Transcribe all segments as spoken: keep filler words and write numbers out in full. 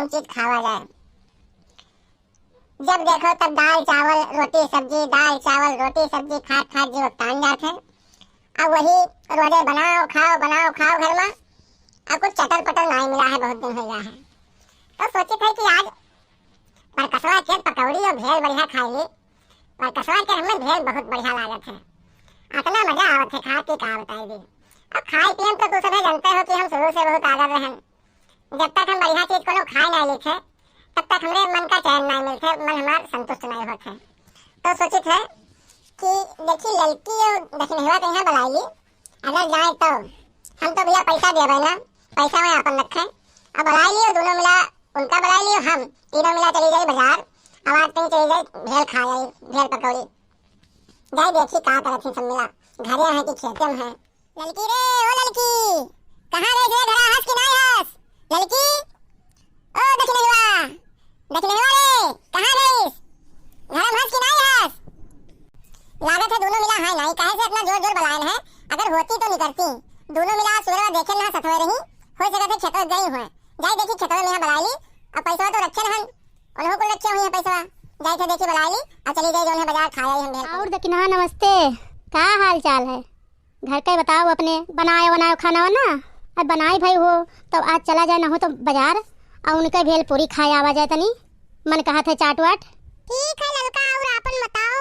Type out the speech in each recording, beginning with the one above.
चीज खावा जाए। जब देखो तब दाल चावल रोटी सब्जी, दाल चावल रोटी सब्जी खात खात जीव तान जात है। अब वही रोजे बनाओ खाओ, बनाओ खाओ घर में, अब कुछ चटर पटर नाहीं मिला है, बहुत दिन हो गया है। तो सोचित है कि आज परकसवा के पकौड़ी और भेल बढ़िया खाई ली। परकसवा के हमें भेल बहुत बढ़िया लागत है, इतना मजा आवत है खा के का बताई दी। अब खाए पिए में तो तू सभी जानते हो कि हम शुरू से बहुत आगर रहन, जब तक हम बढ़िया चीज कोनो खाए ना लेथे, तब तक हमरे मन का चैन ना मिलथे, मन हमार संतुष्ट नहीं होथे। तो सोचित है कि देखी ललकी और दक्षिणवा के यहाँ बुलाई ली, अगर जाए तो। हम तो भैया पैसा देवे ना, पैसा में अपन रखे। अब बुलाई लियो दोनों मिला, उनका बुलाई लियो, हम तीनों मिला चली जाई बाजार, अब आज तुम चली जाई भेल खा आई, भेल पकौड़ी। जाई देखी का करत ही सब मिला, घरे हैं कि खेते में हैं। ललकी रे, ओ ललकी, कहाँ गइस रे? घरा हस कि नाहीं हस? ललकी, ओ दखिनहिवा, दखिनहिवा रे, कहाँ गइस? घरा में हस कि नाहीं हस? लागत है दोनों मिला है नाहीं, काहे से इतना जोर जोर बलायन है? अगर होती तो निकरती। दोनों मिला सुबह देखे ना सतवे रही, हो सकत है खेतवा गई हुए। जाई देखी खेतवा में यहाँ बलाय ली, अब पैसवा तो रखे रहन, उन्हों को रखे हुए हैं पैसवा। जाई थे देखी बलाय ली, अब चली गई जो है बाजार खा आई हम भेल। और दखिनहा नमस्ते, का हाल चाल है? घर का ही बताओ अपने, बनायो वनायो खाना वाना। अब बनाई भाई हो, तब आज चला जाए, ना हो तो बाजार, और उनके भेल पूरी खाए आवा जाए तनी। मन कहत है चाट वाट। ठीक है ललका, और आपन बताओ,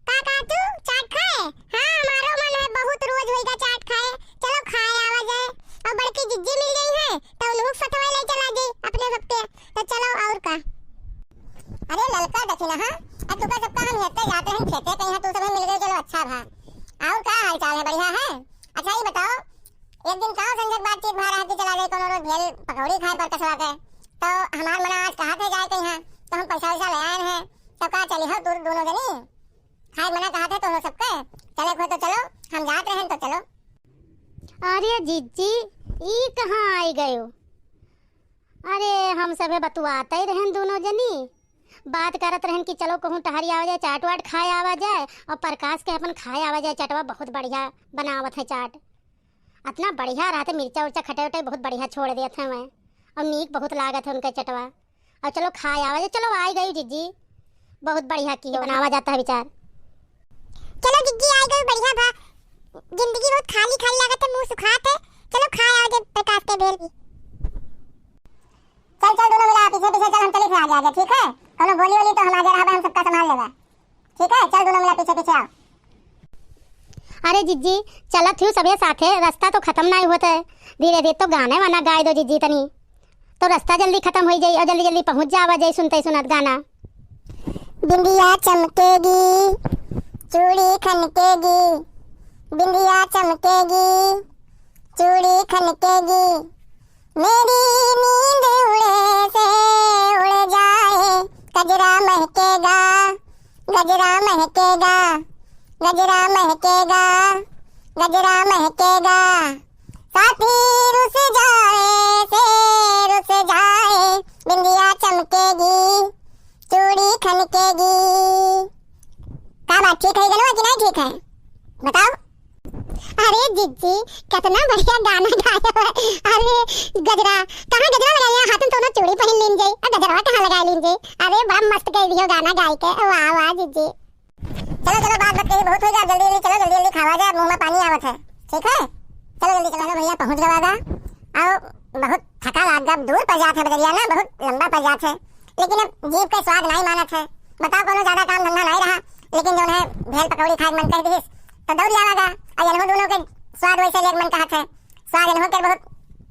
का कहा तू, चाट खाए? हाँ, हमारो मन है, बहुत रोज होइगा चाट खाए। चलो खाए आवा जाए, और बड़की जिज्जी मिल गई है, तो उन्हों सतवा ले चला जाए अपने सबके। तो चलो और का। अरे ललका दखिनहा, अब तुका सबका हम हेते जाते हैं खेते, कहीं तू सब मिल गए, चलो अच्छा भा। और का हाल चाल है, बढ़िया है? अच्छा ये बताओ, एक दिन का संजय बातचीत भा रहा कि चला जाए कोनो रोज भेल पकौड़ी खाए परकसवा के, तो हमार मना आज कहा थे जाए कहीं, तो हम पैसा वैसा ले आए हैं, तो का चली हो तू दोनों जनी? खाए मना कहा थे तो हो सबके, चले को तो चलो, हम जात रहे तो चलो। अरे जिज्जी, ई कहाँ आई गयो? अरे हम सभे बतुआते ही रहन दोनों जनी, बात करत रहन कि चलो कहूँ टहरी आवा जाए, चाट वाट खाए आवा जाए, और प्रकाश के अपन खाए आवा जाए, चटवा बहुत बढ़िया बनावत है चाट, इतना बढ़िया रहत है, मिर्चा उर्चा खटे उटे बहुत बढ़िया छोड़ देत है मैं, और नीक बहुत लागत है उनके चटवा। और चलो खाए आवा जाए, चलो आई गई जिज्जी, बहुत बढ़िया की है, बनावा जाता है विचार। चलो जिज्जी आई गई, बढ़िया भा, जिंदगी बहुत खाली खाली लागत है, मुँह सुखात है, चलो खाए आवा जाए प्रकाश के भेल भी। चल चल दोनों मिला पीछे पीछे चल, हम चली थे आगे आगे, ठीक है? कोनो बोली वोली तो हम आगे रहबे, हम सबका संभाल लेबे, ठीक है? चल दोनों मिला पीछे पीछे आओ। अरे जिज्जी, चलत हूँ सबे साथे, रास्ता तो खत्म नाहीं होत है, धीरे धीरे तो गाने वाना गाए दो जिज्जी तनी, तो रास्ता जल्दी खत्म हो जाई और जल्दी जल्दी पहुँच जावा जाए सुनते सुनत गाना। बिंदिया चमकेगी, चूड़ी खनकेगी, बिंदिया चमकेगी, चूड़ी खनकेगी, मेरी नींद उड़े से उड़ जाए, गजरा महकेगा, गजरा महकेगा, गजरा महकेगा, गजरा महकेगा। साथी रुस जाए से रुस जाए, बिंदिया चमकेगी, चूड़ी खनकेगी। का बात, ठीक है गनवा कि नहीं ठीक है? बताओ। अरे जिज्जी, कितना बढ़िया गाना गाया है। अरे गजरा, कहाँ गजरा लगाया? हाथ में दोनों चूड़ी पहन लीन जाई, और गजरा कहाँ लगा लीन जाई? अरे बड़ा मस्त गई दियो गाना गाय के, वाह वाह जिज्जी। चलो चलो, बात बात कही बहुत हो गया, जल्दी जल्दी चलो, जल्दी जल्दी खावा जाए, मुंह में पानी आवत है, ठीक है? चलो जल्दी चलो। चलो भैया, पहुँच गवा गा। आओ, बहुत थका लाग गा, दूर पर जात है बजरिया ना, बहुत लंबा पर जात है, लेकिन अब जीभ के स्वाद नाहीं मानत है। बताओ, कोनो ज्यादा काम धंधा नाहीं रहा, लेकिन जौन है भेल पकौड़ी खाए के मन कह दिस, तो दौड़ आवा गा। और इन्हों दोनों के स्वाद वैसे लेके मन कहत है, स्वाद इन्हों के बहुत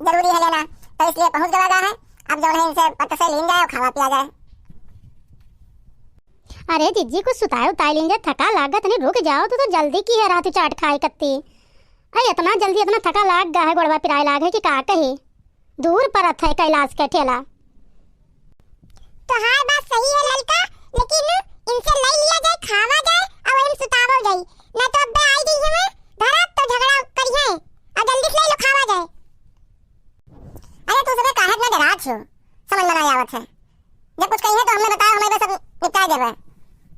जरूरी है लेना, तो इसलिए पहुँच गवा गा है। अब जौन है इनसे पत्त से लीन जाए और खावा पिया जाए। अरे जिज्जी, कुछ सुताए उताए लीन जाए, थका लागत नहीं, रुक जाओ, तू तो जल्दी की है रहा तू चाट खाए कत्ती। अरे इतना जल्दी, इतना थका लाग गा है, गोड़वा पिराए लाग है कि का कही। दूर परत है कैलाश के ठेला। तोहार बात सही है ललका, लेकिन इनसे लई लिया जाए, खावा जाए, और वही में सुतावल जाई, ना तो अब आई गई है मैं धरा तो झगड़ा करिए, और जल्दी से लई लो, खावा जाए। अरे तू सबे काहे इतना डरात हो, समझ में ना आवत है। जब कुछ कही है तो हमें बताओ, हमें बस सब निपटा देबे।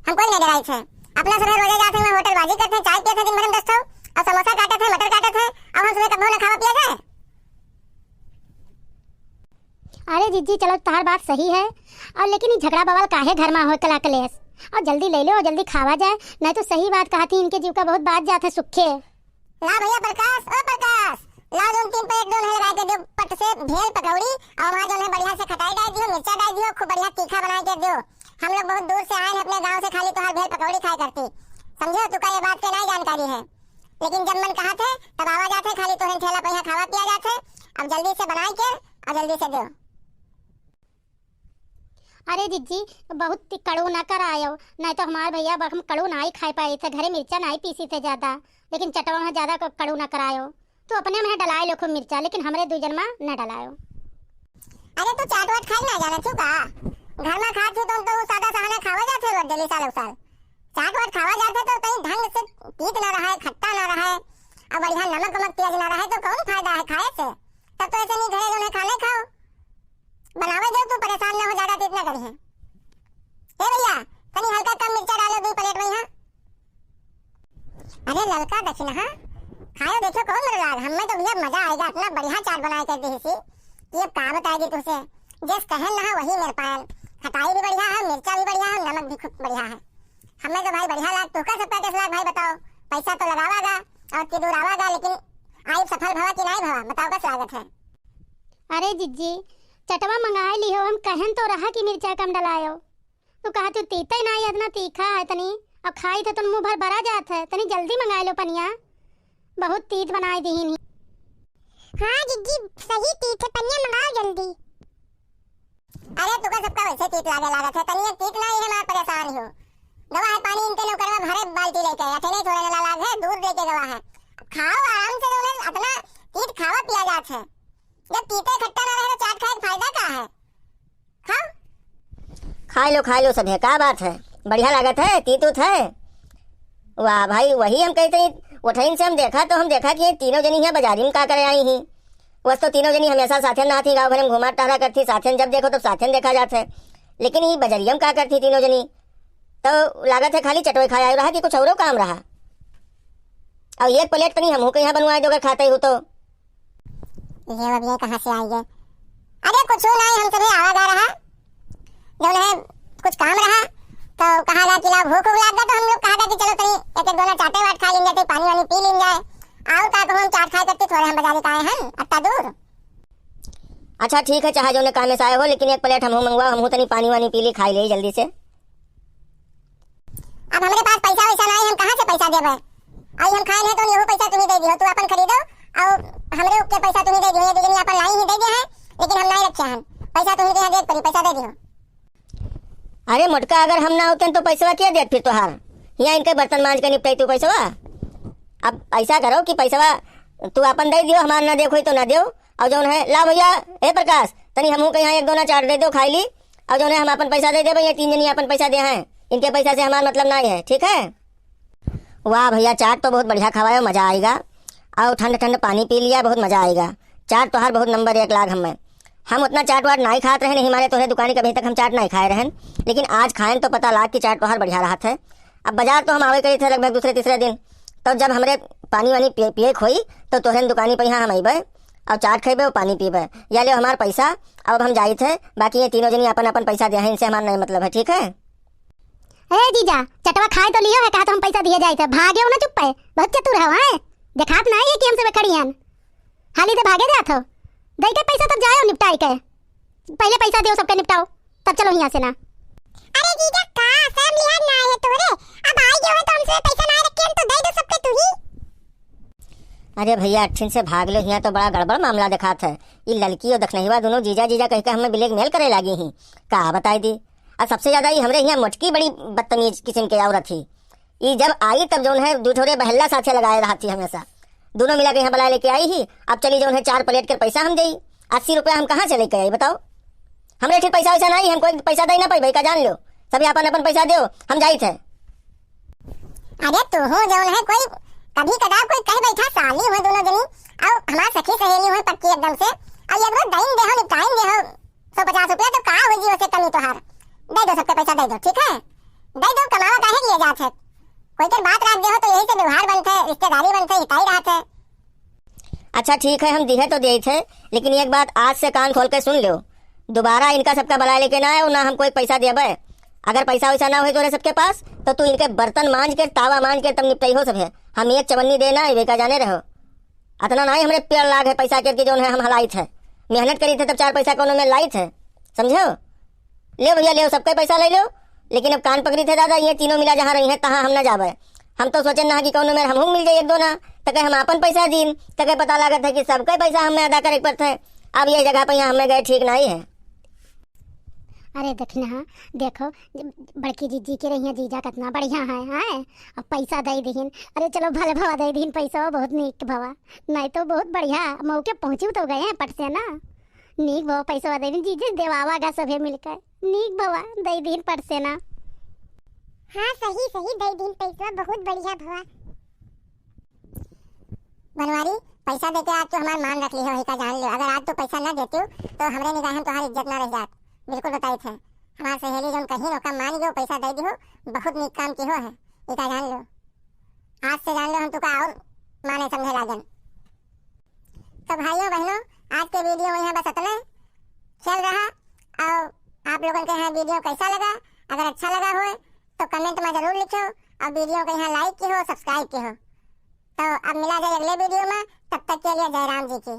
हम कोई नहीं डराई थे, अपना सबे रोजे जाते हैं, होटल बाजी करते हैं, चाय पीते हैं दिन भर में दस ठो, और समोसा काटत है, मटर काटत है, और हम सबे कबो ना खावा पिया जाए। अरे जिज्जी, चलो, तोहार बात सही है, और लेकिन ई झगड़ा बवाल काहे घर मा होए कला कलेश? और जल्दी लइ लो, जल्दी खावा जाए, नहीं तो सही बात कहत ही, इनके जीव का बहुत बात जात है सुखे। ला भइया प्रकाश, ओ प्रकाश, ला जौन तीन पे एक जौन है लगा के दियो पट से भेल पकौड़ी, और वहाँ जौन है बढ़िया से खटाई डाल दियो, मिर्चा डाल दियो, खूब बढ़िया तीखा बनाए के दियो। हम लोग बहुत दूर से आए हैं अपने गाँव से, खाली तोहार भेल पकौड़ी खाए करती, समझो, तू का ये बात के नहीं जानकारी है। लेकिन जब मन कहा थे तब आवा जाते, खाली तोहरे ठेला पे यहाँ खावा पिया जाते। अब जल्दी से बनाए के और जल्दी से दो। अरे जिज्जी, बहुत ती-, कड़ू ना करायो, नहीं तो हमार भइया ब-, हम कड़ू ना ही खाए पाए थे, घरे मिर्चा ना ही पीसी थे ज्यादा, लेकिन चटवा में ज्यादा क-, कड़ू ना करायो। तू अपने में डलाए लो खूब मिर्चा, लेकिन हमरे दू जन में न डलायो। अरे तू चाट वाट खाई ना जाने तू का? घर में खात थी तो, तो सादा सहाना खावा जाते रोज डेली साल साल। चाट वाट खावा जाते तो कहीं ढंग से तीत ना रहे, खट्टा ना रहे, और बढ़िया नमक वमक तेज ना रहे तो कौन फायदा है खाए से? तब तो ऐसे नहीं घरे जौन है खाने खाओ, बनावे दो, तू परेशान ना हो ज्यादा, तो इतना करी है। ए भइया, तनी हल्का कम मिर्चा डालो दो प्लेट में यहाँ। अरे ललका दखिनहा, खायो देखो कौन मन लाग, हमें तो भइया मजा आएगा, इतना बढ़िया चाट बनाए के देसी कि अब का बताएगी तुमसे। जस कहन नहा वही मेरे पायल, खटाई भी बढ़िया है, मिर्चा भी बढ़िया है, नमक भी खूब बढ़िया है। हमें तो भाई बढ़िया लाग, तुहका सबका कैसे लाग भाई बताओ? पैसा तो लगावागा और कि दूर आवागा, लेकिन आई सफल भवा कि नहीं भवा, बताओ कैसे लागत है? अरे जिज्जी, चटवा मंगाए लिहो, हम कहन तो रहा कि मिर्चा कम डलायो। तू कहा तू तीते ना, इतना तीखा है तनी, अब खाई थे तो मुंह भर भरा जात है, तनी जल्दी मंगाए लो पनिया, बहुत तीत बनाए दीहिन ही। हाँ जिज्जी, सही तीत है, पनिया मंगाओ जल्दी। अरे तुका सबका वैसे तीत लागे लागत है, तनी एक तीत ना ही है, मैं परेशान ही हूँ। गवा है पानी इनके नौकरवा भरे बाल्टी लेके, अठे नहीं थोड़े ना लाग है, दूर लेके गवा है। खाओ आराम से, जौन है इतना तीत खावा पिया जात है। जब तीते खट्टा ना रहे तो चाट खाए के फायदा का है? खाओ। खाए लो, खाए लो सभे, का बात है? बढ़िया लागत है, तीत उत है? वाह भाई, वही हम कहते हैं, उठैन से हम देखा तो हम देखा कि ये तीनों जनी यहाँ बाजारी में का करे आई ही। वस तो तीनों जनी हमेशा साथे ना थी, गाँव भर में घुमा टहरा करती, साथे जब देखो तो साथे देखा जात है, लेकिन ये बजरिया में का करती तीनों जनी? तो लागत है खाली चटोई खाए आयो रहा कि कुछ औरो काम रहा? और एक प्लेट तनी हमहू के यहाँ बनवाए दो अगर खाते हो तो। ये अब ये कहाँ से आई है? अरे कुछ नहीं, हम सभी आवा जा रहा, जौन है कुछ काम रहा, तो कहा जा कि ला भूख उख लाग गया, तो हम लोग कहा जा कि चलो तनी एक एक दोना चाटे वाट खा लेंगे, तो पानी वानी पी लेंगे। आओ का कहूँ, हम चाट खाए करते थोड़े हम बाजारी का आए हैं, अत्ता दूर। अच्छा ठीक है, चाहे जौने कामे से आए हो, लेकिन एक प्लेट हमहू मंगवाओ, हमहू तनी पानी वानी पी ली, खाई ले जल्दी से। अब हमरे पास पैसा वैसा नहीं, हम कहाँ से पैसा देबे? अई हम खाए नहीं तो यहू पैसा तुम्ही दे दियो, तू अपन खरीदो और हमरे के पैसा तुम्ही दे दियो, ये दीदी अपन लाई ही दे दे है, लेकिन हम नहीं रखे हैं पैसा, तुम्ही के यहाँ दे पड़ी, पैसा दे दियो। अरे मोटका, अगर हम ना होते तो पैसवा के देत फिर तोहार? यहाँ इनके बर्तन मांज के निपटाई तू पैसवा। अब ऐसा करो कि पैसवा तू अपन दे दियो, हमार ना देखो तो ना दियो। और जौन है, ला भैया, ए प्रकाश, तनी हमहू के यहाँ एक दोना चाट दे दो, खाई ली। और जौन है, हम अपन पैसा दे देबे, ये तीन जनी अपन पैसा दे हैं, इनके पैसा से हमार मतलब नहीं है, ठीक है? वाह भैया, चाट तो बहुत बढ़िया खवायो, मजा आएगा। और ठंड ठंड पानी पी लिया, बहुत मजा आएगा। चाट तोहार बहुत नंबर एक लाग हमें। हम उतना चाट वाट नहीं खात रहे, नहीं मारे तोहरे दुकानी कभी तक हम चाट नहीं खाए रहन, लेकिन आज खाएन तो पता लाग कि चाट तोहार बढ़िया रहत है। अब बाजार तो हम आवे करी थे लगभग दूसरे तीसरे दिन, तो जब हमरे पानी वानी पिए, पिए खोई, तो तोहरे दुकानी पे यहाँ हम अइबे और चाट खइबे और पानी पीबे। या ले हमार पैसा, अब हम जाइत है, बाकी ये तीनों जनी अपन अपन पैसा दे हैं, इनसे हमार नहीं मतलब है, ठीक है? ए जीजा, चटवा खाए तो लियो है, कहा तो हम पैसा दिए जाइत है, भागे हो ना चुप्पे, बहुत चतुर हो, हैं? देखात नहीं है कि हम सब खड़ी हन, हाली से भागे जात हो, दे के पैसा तब जाओ निपटाई के, पहले पैसा दियो सबके निपटाओ, तब चलो यहाँ से ना। अरे जीजा का शर्म लिहाज ना है तोरे, अब आई गयो है तो हमसे पैसा ना रखे हम तो दे दो सबके तू ही। अरे भैया, अठिन से भाग लो, यहाँ तो बड़ा गड़बड़ मामला देखात है। ई ललकी और दखनहिवा दोनों जीजा जीजा कह के हमें ब्लैकमेल करे लागी ही, का बताई दी। और सबसे ज्यादा ये हमरे यहाँ मोटकी बड़ी बदतमीज किस्म के औरत ही। ई जब आई तब जौन है दू ठोरे बहल्ला साथे लगाए रहत थी हमेशा। दोनों मिला के यहाँ बुलाए लेके आई ही। अब चली जौन है चार प्लेट के पैसा हम देई, अस्सी रुपया हम कहाँ से लेके आई बताओ? हमरे ठीक पैसा वैसा नहीं, हम कोई पैसा दे ना पाई भाई का जान लो। सभी अपन अपन पैसा दो, हम जाइत है। अरे तू हो जौन है कोई कभी कदा कोई कह बैठा साली हो दोनों जनी, और हमार सखी सहेली हो पक्की एकदम से, और एक बार दइन दे हो निपटाइन दे हो। सौ पचास रुपया तो का हो जी, उसे कमी तोहार। दे दो सबके पैसा दे दो, ठीक है? दे दो, कमावा काहे लिए जात है? कोई के बात राख दे हो तो यही से व्यवहार बनते, रिश्तेदारी बनते, हिताई रहत है। अच्छा ठीक है, हम दिहे तो देइत है, लेकिन एक बात आज से कान खोल के सुन लो, दोबारा इनका सबका बलाए लेके ना आए, ना हम कोई पैसा देबे। अगर पैसा वैसा ना होए तोरे सबके पास, तो तू इनके बर्तन मांज के, तावा मांज के तब निपटई हो सब है। हम एक चवन्नी दे ना आए, का जाने रहो। अतना ना ही हमरे पेड़ लाग है पैसा के कि जौन है हम हलाइत है, मेहनत करीत है तब चार पैसा कोनो में लाइत है, समझो? ले भैया, ले, सबके पैसा ले लो, लेकिन अब कान पकड़ी थे दादा, ये तीनों मिला जहाँ रही हैं, तहाँ हम न जाबे। हम तो सोचे ना कि कौनो मेर हमहूँ मिल जाए एक दो ना, तके हम आपन पैसा दीन, तके पता लागत है कि सबके पैसा हमें अदा करे के पड़त है। अब ये जगह पे यहाँ हमें गए ठीक नहीं है। अरे देखना, देखो, बड़की जीजी के रहिया जीजा कितना बढ़िया है, हैं? अब पैसा दे दीन। अरे चलो भले भवा दे दीन पैसा, बहुत नीक भवा। नहीं तो बहुत बढ़िया मौके पहुँची तो गए हैं पट से ना। नीक भवा पैसा दे दीन जीजी, देवावा गा सभे मिलकर। नीक भवा, दई दीन पट से ना। हाँ, सही, सही, दई दीन पैसा, बहुत बढ़िया भवा। बनवारी, पैसा देके आज तू हमार मान रख लिहो, ही का जान लियो। अगर आज तू पैसा ना देतू, तो हमरे निगाह में तोहार इज्जत ना रह जात। बिल्कुल बताई थे। हमार सहेली जौन कहीं ओका मान गयो, पैसा दे दिहो, बहुत नीक काम किहो है, ही का जान लो। आज से जान लो हम तुका और माने समझे लागन। तो भाइयों बहनों, आज के वीडियो में यहाँ बस इतने। खेल रहा। और आप लोगन के यहाँ वीडियो कैसा लगा? अगर अच्छा लगा होए तो कमेंट में जरूर लिखो और वीडियो के यहाँ लाइक की हो, सब्सक्राइब की हो। तो अब मिला जाए अगले वीडियो में, तब तक के लिए जय राम जी की।